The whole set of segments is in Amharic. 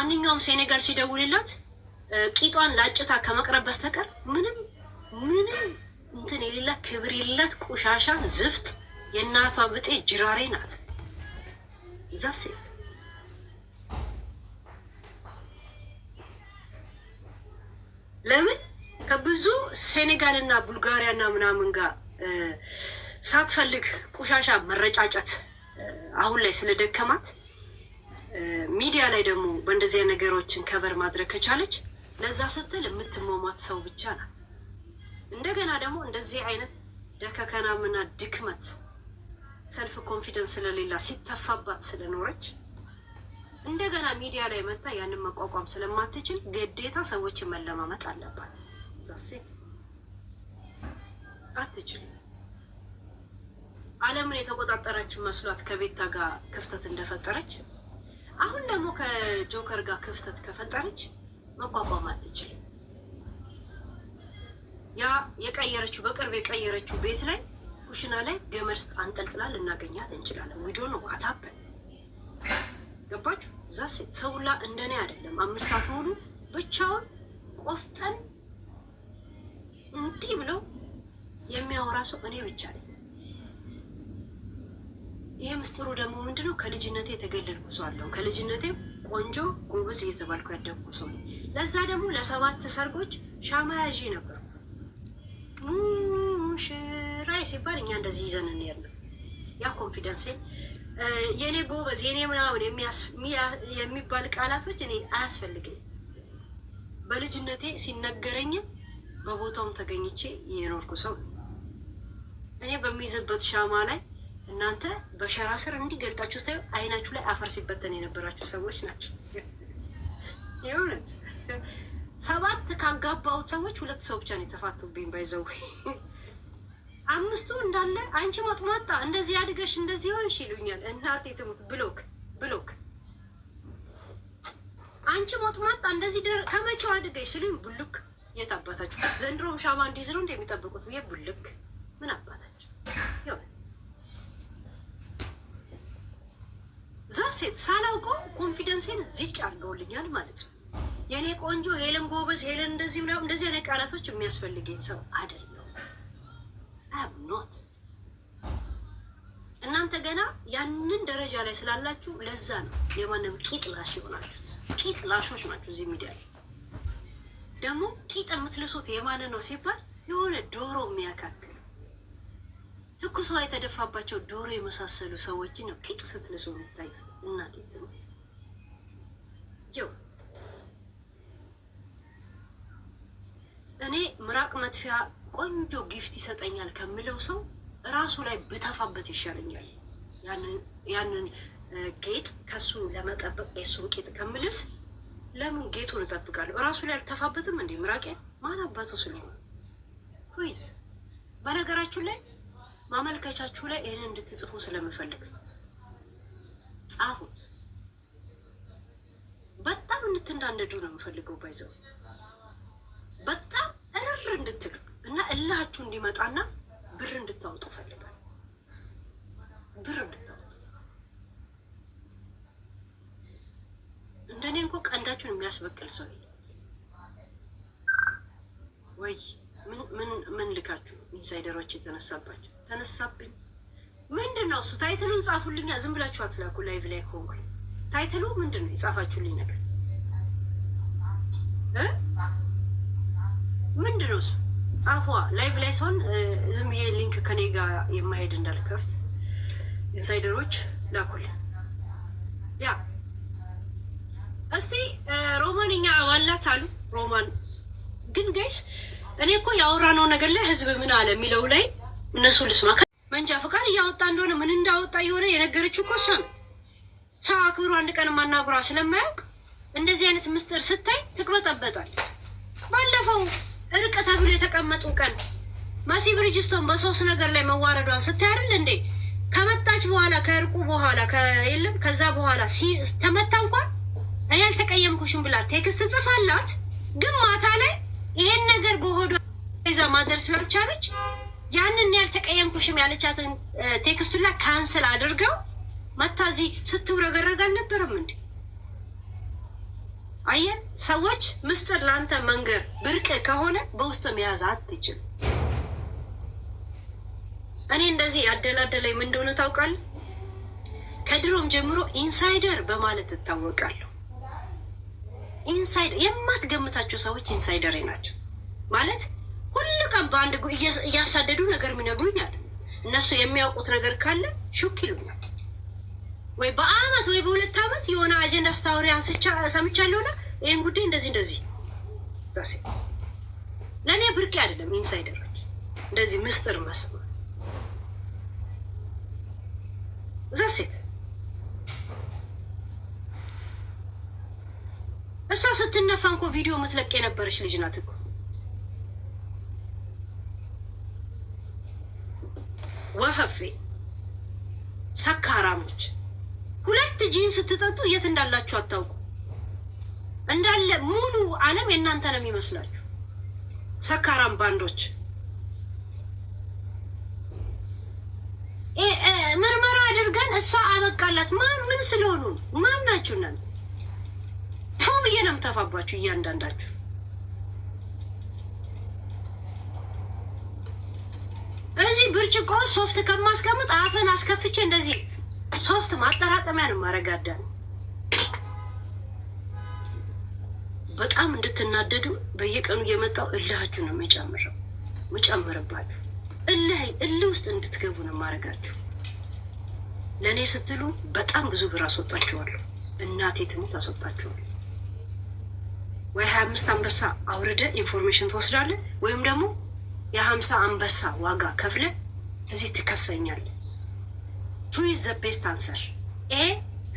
ማንኛውም ሴኔጋል ሲደውልላት ቂጧን ላጭታ ከመቅረብ በስተቀር ምንም ምንም እንትን የሌላት፣ ክብር የሌላት፣ ቆሻሻ ዝፍጥ የእናቷ ብጤ ጅራሬ ናት እዛ ሴት። ለምን ከብዙ ሴኔጋልና ቡልጋሪያና ምናምን ጋር ሳትፈልግ ቆሻሻ መረጫጨት አሁን ላይ ስለደከማት፣ ሚዲያ ላይ ደግሞ በእንደዚያ ነገሮችን cover ማድረግ ከቻለች ለዛ ስትል የምትሟሟት ሰው ብቻ ናት። እንደገና ደግሞ እንደዚህ አይነት ደከከናምና ድክመት self confidence ስለሌላ ሲተፋባት ስለኖረች እንደገና ሚዲያ ላይ መታ ያንን መቋቋም ስለማትችል ግዴታ ሰዎችን መለማመጥ አለባት። እዛ ሴት አትችልም። ዓለምን የተቆጣጠረችን መስሏት ከቤታ ጋር ክፍተት እንደፈጠረች አሁን ደግሞ ከጆከር ጋር ክፍተት ከፈጠረች መቋቋም አትችልም። ያ የቀየረችው፣ በቅርብ የቀየረችው ቤት ላይ ኩሽና ላይ ገመድ አንጠልጥላ ልናገኛት እንችላለን። We don't know what happen። ገባችሁ? እዛ ሴት ሰውላ እንደኔ አይደለም። 5 ሰዓት ሙሉ ብቻውን ቆፍጠን እንዲህ ብለው የሚያወራ ሰው እኔ ብቻ ነኝ። ይሄ ምስጢሩ ደግሞ ምንድነው? ከልጅነቴ የተገለልኩ ሰው አለሁ። ከልጅነቴ ቆንጆ ጎበዝ እየተባልኩ ያደግኩ ሰው ነኝ። ለዛ ደግሞ ለሰባት ሰርጎች ሻማ ያዥ ነበርኩ። ሙሽራዬ ሲባል እኛ እንደዚህ ይዘን እንሄድ ነው። ያ confidence የኔ ጎበዝ የኔ ምናምን የሚባል ቃላቶች እኔ አያስፈልግኝ። በልጅነቴ ሲነገረኝም በቦታውም ተገኝቼ የኖርኩ ሰው። እኔ በሚይዝበት ሻማ ላይ እናንተ በሸራ ስር እንዲገልጣችሁ ስታዩ አይናችሁ ላይ አፈር ሲበተን የነበራችሁ ሰዎች ናቸው። የእውነት ሰባት ካጋባሁት ሰዎች ሁለት ሰው ብቻ ነው የተፋቱብኝ። By the way አምስቱ እንዳለ አንቺ ሞጥሟጣ እንደዚህ አድገሽ እንደዚህ ሆንሽ ይሉኛል። እናቴ ትሙት block block። አንቺ ሞጥሟጣ እንደዚህ ከመቼው አድገሽ ሲሉኝ block። የት አባታችሁ ዘንድሮም ሻማ እንዲይዝ ነው እንደሚጠብቁት ብዬ block። ምን አባታችሁ እዛ ሴት ሳላውቀው confidence ኤን ዚጭ አድርገውልኛል ማለት ነው። የእኔ ቆንጆ ሄለን ጎበዝ፣ ሄለን እንደዚህ ምናምን እንደዚህ አይነት ቃላቶች የሚያስፈልገኝ ሰው አይደለም። I'm not። እናንተ ገና ያንን ደረጃ ላይ ስላላችሁ ለዛ ነው የማንም ቂጥ ላሽ የሆናችሁት። ቂጥ ላሾች ናችሁ። እዚህ ሚዲያ ላይ ደግሞ ቂጥ የምትልሱት የማን ነው ሲባል የሆነ ዶሮ የሚያካክል ትኩስ ውሃ የተደፋባቸው ዶሮ የመሳሰሉ ሰዎችን ነው ቂጥ ስትልሱ የሚታዩት። እናቴ ትሙት ይኸው እኔ ምራቅ መትፊያ ቆንጆ gift ይሰጠኛል ከምለው ሰው እራሱ ላይ ብተፋበት ይሻለኛል። ያንን ጌጥ ከሱ ለመጠበቅ የሱን ጌጥ ከምልስ ለምን ጌጡን እጠብቃለሁ? እራሱ ላይ አልተፋበትም እንዴ ምራቄ? ማን አባቱ ስለሆነ ሁይዝ። በነገራችሁ ላይ ማመልከቻችሁ ላይ ይህንን እንድትጽፉ ስለምፈልግ ጻፉት። በጣም እንትንዳነዱ ነው የምፈልገው። By the way በጣም እርር እንድትሉ እና እልሃችሁ እንዲመጣና ብር እንድታወጡ ፈልጋል። ብር እንድታወጡ፣ እንደኔ እንኳ ቀንዳችሁን የሚያስበቅል ሰው የለም። ወይ ምን ምን ልካችሁ insider ኦች የተነሳባቸው ተነሳብኝ። ምንድን ነው እሱ? Title ኡን ጻፉልኛ። ዝም ብላችሁ አትላኩ። Live ላይ ከሆንኩኝ title ኡ ምንድን ነው? የጻፋችሁልኝ ነገር ምንድን ነው እሱ? ጻፏ። Live ላይ ሲሆን ዝም ብዬ link ከኔ ጋር የማሄድ እንዳልከፍት insider ኦች ላኩልኝ። Yeah፣ እስቲ ሮማን እኛ አባላት አሉ። ሮማን ግን guys እኔ እኮ ያወራነው ነገር ላይ ህዝብ ምን አለ የሚለው ላይ እነሱ ልስማ። መንጃ ፈቃድ እያወጣ እንደሆነ ምን እንዳወጣ የሆነ የነገረችው እኮ እሷ ነው። ሰው አክብሮ አንድ ቀን ማናግሯ ስለማያውቅ እንደዚህ አይነት ምስጢር ስታይ ትቅበጠበጣል። ባለፈው እርቅ ተብሎ የተቀመጡ ቀን መሲ ብሪጅስቶን በሶስት ነገር ላይ መዋረዷን ስታይ አይደል እንዴ? ከመጣች በኋላ ከእርቁ በኋላ የለም ከዛ በኋላ ተመታ እንኳን እኔ አልተቀየምኩሽም ብላ text ጽፋላት፣ ግን ማታ ላይ ይሄን ነገር በሆዷ ይዛ ማደር ስላልቻለች ያንን ያልተቀየምኩሽም ያለቻትን text ኡን ላይ cancel አድርገው መታ እዚህ ስትውረገረግ አልነበረም እንዴ? አየህ፣ ሰዎች ምስጢር ለአንተ መንገር ብርቅ ከሆነ በውስጥ መያዝ አትችልም። እኔ እንደዚህ ያደላደለኝ ምን እንደሆነ ታውቃለህ? ከድሮም ጀምሮ insider በማለት እታወቃለሁ። Insider የማትገምታቸው ሰዎች insider ኤ ናቸው። ማለት ሁሉ ቀን በአንድ እያሳደዱ ነገር የሚነግሩኛል። እነሱ የሚያውቁት ነገር ካለ ሹክ ይሉኛል። ወይ በአመት ወይ በ2 አመት የሆነ አጀንዳ ስታወሪ ሰምቻለሁና ይህን ጉዳይ እንደዚህ እንደዚህ ዛሴ ለእኔ ብርቅ አይደለም። Insider ኦች እንደዚህ ምስጢር መስማት that's it። እሷ ስትነፋ እንኮ ቪዲዮ የምትለቅ የነበረች ልጅ ናት እኮ። ወፈፌ ሰካራሞች ሁለት ጂን ስትጠጡ የት እንዳላችሁ አታውቁ። እንዳለ ሙሉ ዓለም የእናንተ ነው የሚመስላችሁ። ሰካራም ባንዶች። ምርመራ አድርገን እሷ አበቃላት። ማን ምን ስለሆኑ ማን ናችሁ እናንተ? ቱ ብዬ ነው የምተፋባችሁ እያንዳንዳችሁ። እዚህ ብርጭቆ ሶፍት ከማስቀምጥ አፍን አስከፍቼ እንደዚህ ሶፍት ማጠራቀሚያ ነው ማረጋዳ። በጣም እንድትናደዱ በየቀኑ እየመጣው እልሃችሁ ነው የምጨምረው ምጨምርባችሁ። እልህ እልህ ውስጥ እንድትገቡ ነው የማረጋችሁ። ለእኔ ስትሉ በጣም ብዙ ብር አስወጣችኋለሁ። እናቴ ትሙት አስወጣችኋለሁ። ወይ 25 አንበሳ አውርደ information ትወስዳለህ፣ ወይም ደግሞ የ50 አንበሳ ዋጋ ከፍለ እዚህ ትከሰኛለህ። Choose the best answer። A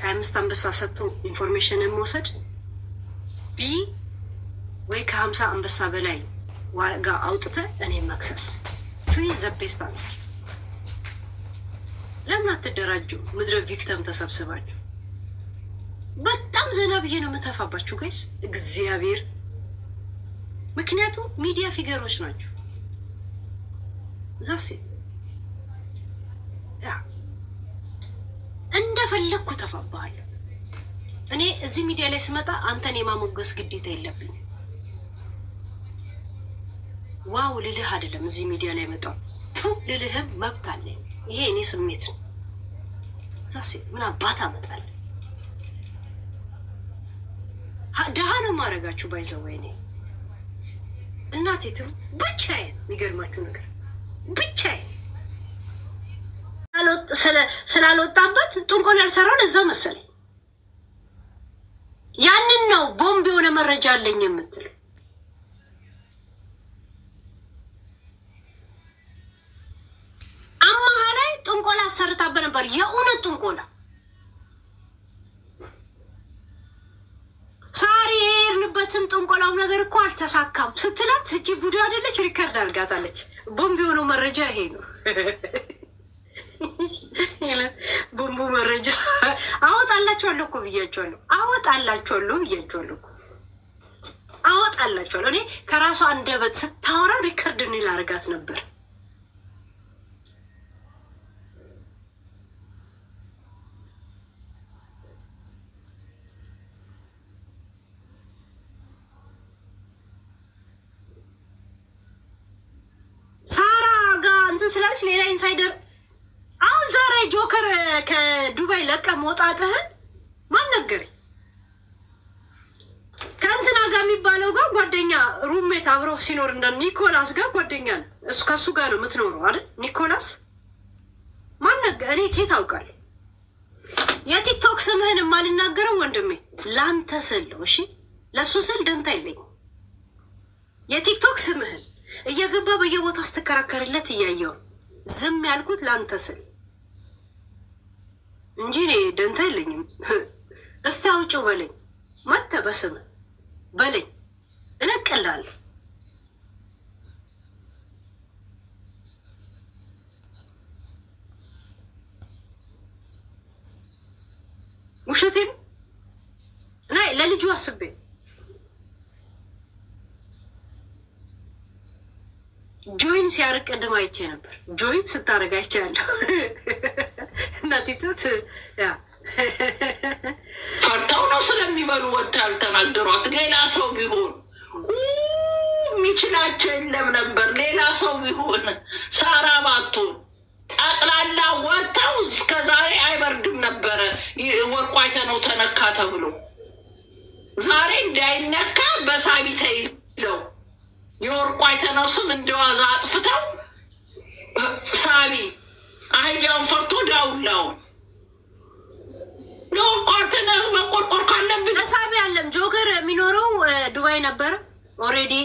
25 አንበሳ ሰጥቶ information ን መውሰድ፣ B ወይ ከ50 አንበሳ በላይ ዋጋ አውጥተ እኔ መክሰስ። Choose the best answer። ለምን አትደራጁ? ምድረ victim ተሰብስባችሁ በጣም ዘና ብዬ ነው የምተፋባችሁ guys፣ እግዚአብሔር። ምክንያቱም media figure ኦች ናቸው። That's it። Yeah፣ እንደፈለግኩ ተፋባሃለሁ። እኔ እዚህ ሚዲያ ላይ ስመጣ አንተን የማሞገስ ግዴታ የለብኝም። Wow ልልህ አይደለም እዚህ ሚዲያ ላይ መጣው ቱ ልልህም መብት አለኝ። ይሄ እኔ ስሜት ነው። That's it። ምን አባት አመጣለሁ? ድሃ ነው ማድረጋችሁ። By the way እኔ እናቴትም ብቻዬን፣ የሚገርማችሁ ነገር ብቻዬን ስላልወጣበት ጥንቆላ ያልሰራው ለዛ መሰለኝ። ያንን ነው ቦምብ የሆነ መረጃ አለኝ የምትል። አማሃ ላይ ጥንቆላ አሰርታበት ነበር። የእውነት ጥንቆላ። ሳሪ የሄድንበትም ጥንቆላው ነገር እኮ አልተሳካም ስትላት እጅ ቡዳ አይደለች record አድርጋታለች። ቦምብ የሆነው መረጃ ይሄ ነው። ቦምቡ መረጃ አወጣላችኋለሁ እኮ ብያችኋለሁ። አወጣላችኋለሁ ብያችኋለሁ እኮ፣ አወጣላችኋለሁ። እኔ ከራሷ አንደበት ስታወራ record እኔ ላደርጋት ነበር። ሳራ ጋ እንትን ስላለች ሌላ insider። አሁን ዛሬ ጆከር ከዱባይ ለቀ መውጣትህን ማን ነገረኝ? ከእንትና ጋር የሚባለው ጋር ጓደኛ roommate አብረው ሲኖር እንደ ኒኮላስ ጋር ጓደኛ ነው። እሱ ከእሱ ጋር ነው የምትኖረው አይደል? ኒኮላስ ማን ነገ? እኔ ኬት አውቃለሁ? የቲክቶክ ስምህን የማልናገረው ወንድሜ ለአንተ ስል ነው። እሺ፣ ለእሱ ስል ደንታ የለኝም። የቲክቶክ ስምህን እየገባ በየቦታው ስትከራከርለት እያየው ዝም ያልኩት ለአንተ ስል እንጂ እኔ ደንታ የለኝም። እስቲ አውጪው በለኝ፣ መተህ በስም በለኝ፣ እለቅልሃለሁ። ውሸቴን እና ለልጁ አስቤ join ሲያደርግ ቅድም አይቼ ነበር። Join ስታደርግ አይቻለሁ። እናቴ ትሙት yeah። ፈርተው ነው ስለሚበሉ ወጥተው ያልተናገሯት። ሌላ ሰው ቢሆን የሚችላቸው የለም ነበር። ሌላ ሰው ቢሆን፣ ሳራ ባትሆን፣ ጠቅላላ ወጥተው እስከ ዛሬ አይበርድም ነበረ። ወርቁ አይተነው ተነካ ተብሎ ዛሬ እንዳይነካ በሳቢ ተይዘው የወርቁ አይተነው ስም እንደዋዛ አጥፍተው፣ ሳቢ አህያውን ፈርቶ ዳውላውን። ለወርቁ አይተነው መቆርቆር ካለብን ለሳቢ አለም ጆከር የሚኖረው ዱባይ ነበር። Already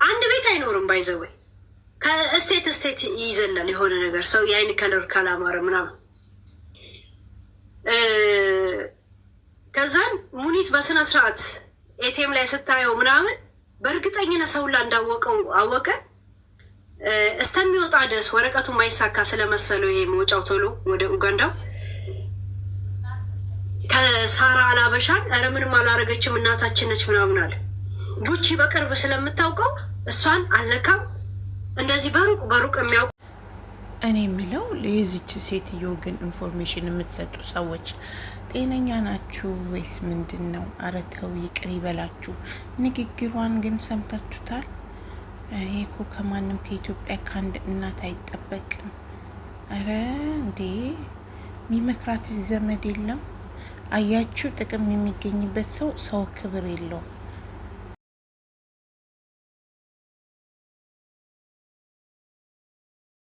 አንድ ቤት አይኖርም። By the way ከ state state ይይዘናል የሆነ ነገር፣ ሰው የአይን color ካላማረ ምናምን። ከዛን ሙኒት በስነ ስርዓት ATM ላይ ስታየው ምናምን በእርግጠኝነት ሰው ሁላ እንዳወቀው አወቀ። እስከሚወጣ ድረስ ወረቀቱ ማይሳካ ስለመሰለው ይሄ መውጫው ቶሎ ወደ ኡጋንዳው ከሳራ አላበሻን ኧረ ምንም አላረገችም እናታችን ነች ምናምን አለ። ቡቺ በቅርብ ስለምታውቀው እሷን አልነካም። እንደዚህ በሩቅ በሩቅ የሚያውቁ እኔ የምለው የዚች ሴትዮ ግን information የምትሰጡ ሰዎች ጤነኛ ናችሁ ወይስ ምንድን ነው? ኧረ ተው ይቅር ይበላችሁ። ንግግሯን ግን ሰምታችሁታል? ይሄ እኮ ከማንም ከኢትዮጵያ ከአንድ እናት አይጠበቅም። ኧረ እንዴ፣ የሚመክራት ዘመድ የለም። አያችሁ፣ ጥቅም የሚገኝበት ሰው ሰው ክብር የለውም።